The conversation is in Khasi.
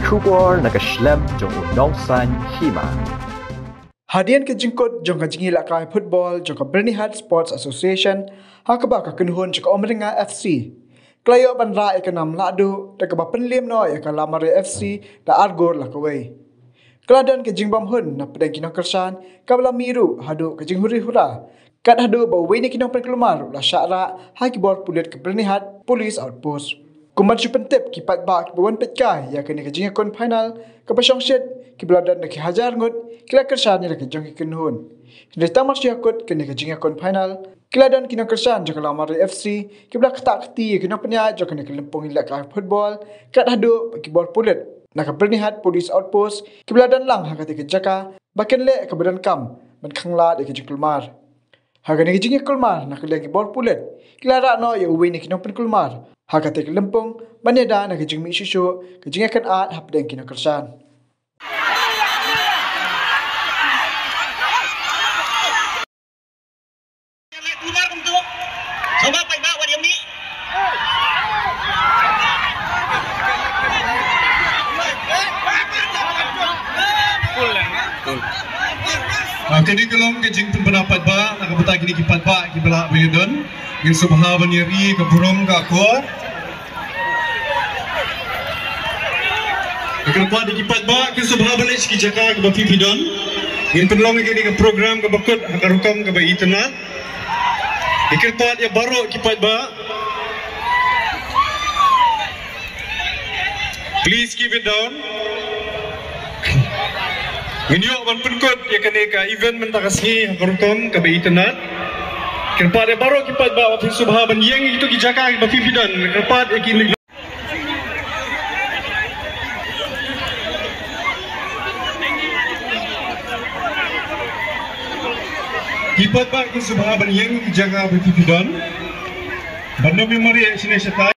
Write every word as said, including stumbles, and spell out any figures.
Khubor na ka shlem jong u nongsan hima. Hadien ka jingkut jong ka jingïalehkai football jong ka Byrnihat Sports Association, ha kaba ka kynhun jong ka Umrynga F C ka la ïoh ban rah ïa ka nam lahduh da kaba pynliem noh ïa ka Lamare F C da ar gol la kawei. Ka la don ka jingbymhun na pdeng ki nongkyrshan kaba la mih ruh haduh ka jinghuri hura, kat haduh ba uwei na ki nongpynkulmar u la shah rah ha ki bor pulit ka Byrnihat Police Outpost. Kumba shu pyntip ki paidbah kiba wan peit kai ïa kane ka jingïakun final kaba shongshit, kiba la don da ki hajar ngut ki la kyrshan ïa la ka jong ki kynhun. Hynrei tang mar shu ïakut kane ka jingïakun final, ki la don ki nongkyrshan jong ka Lamare F C kiba la ktah kti ïa ki nongpynïaid jong kane ka lympung ïalehkai football, kat haduh ba ki bor pulit na ka Byrnihat Police Outpost kiba la don lang ha kata ka jaka ba kin leh kaba donkam ban khanglad ïa ka jingkulmar. Ha kane ka jingïakulmar na ka liang ki bor pulit ki la rah noh ïa uwei na ki nongpynkulmar ha kata ka lympung ban ïada na ka jingmih shuh shuh ka jingïakynad hapdeng ki nongkyrshan. Ah, kane ka long ka jingpynbna paidbah na ka bynta kine ki paidbah kiba lah ban ïadon. Ngin sngewbha ban ïa ri ka burom ka akor. Kyrpad ïa ki paidbah, ngin sngewbha ban leit sha ki jaka kaba phi phi don. Ngin pynlong ïa kane ka program kaba kut ha ka rukom kaba itynnad. Kyrpad ïa baroh ki paidbah. Please keep it down. Ngin ïoh ban pynkut ïa kane ka event mynta ka sngi ha ka rukom kaba itynnad. Kyrpad ïa baroh ki paidbah ba phin sngewbha ban ïeng ïa kito ki jaka ba phi phi don. Kyrpad ïa ki Ki paidbah ki sngewbha ban ïeng ki jaka ba phi phi don. Ban nym ïa mareh shane shatai.